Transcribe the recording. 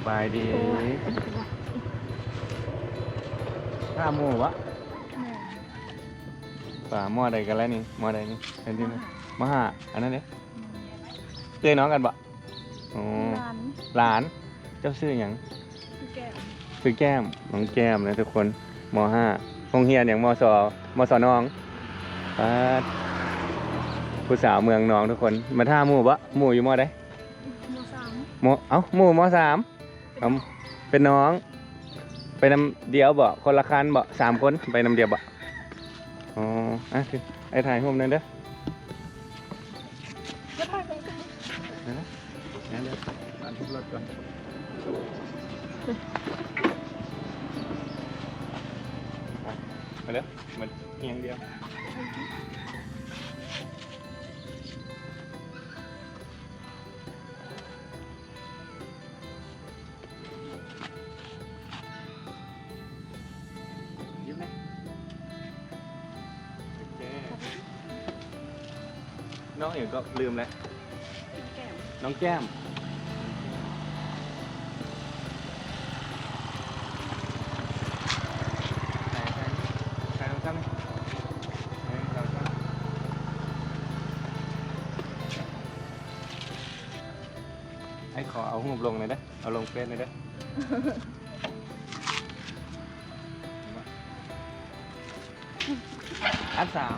ບາຍດີ ຖ້າໝູ່ວະ ແມ່ນ ປາ ມໍໃດກັນແລ້ວນີ້ ມໍໃດນີ້ ອັນນີ້ ມໍຫ້າ ອັນນັ້ນເດ້ ແມ່ນ ເອື້ອຍນ້ອງກັນບໍ່? ອໍ ຫຼານ ຫຼານ ເຈົ້າຊື່ຫຍັງ? ຊື່ແກ້ມ ຊື່ແກ້ມ ນ້ອງແກ້ມນະທຸກຄົນ ມໍຫ້າ ໂຮງຮຽນຫຍັງ? ມໍສໍ ມໍສໍໜອງ ປາດ ຜູ້ສາວເມືອງໜອງທຸກຄົນ ມາຖ້າໝູ່ບໍ່? ໝູ່ຢູ່ມໍໃດ? ມໍສາມ ມໍ ເອົ້າ ໝູ່ມໍສາມ ເປັນນ້ອງ ເປັນນ້ອງ ໄປນຳດຽວບໍ່? ຄົນລະຄັນບໍ່? ສາມຄົນ ໄປນຳດຽວບໍ່? ອໍ ອ່ະ ອ້າຍຖ່າຍຮູບແດ່ເດີ ດຽວ ດຽວ ດຽວ ອັນທຸບລົດກ່ອນ ໄປເດີ ມັນຮຽງດຽວ. ຍິ້ມແດ່ ໂອເຄ ນ້ອງຫຍັງກໍລືມແລ້ວ ນ້ອງແກ້ມ ນ້ອງແກ້ມ ຖ່າຍ ຖ່າຍ ຖ່າຍນຳກັນ ໜຶ່ງ ສອງ ສາມ ອ້າຍຂໍເອົາຮູບລົງໜ່ອຍເດີ ເອົາລົງເຟສໜ່ອຍເດີ ອັນສາມ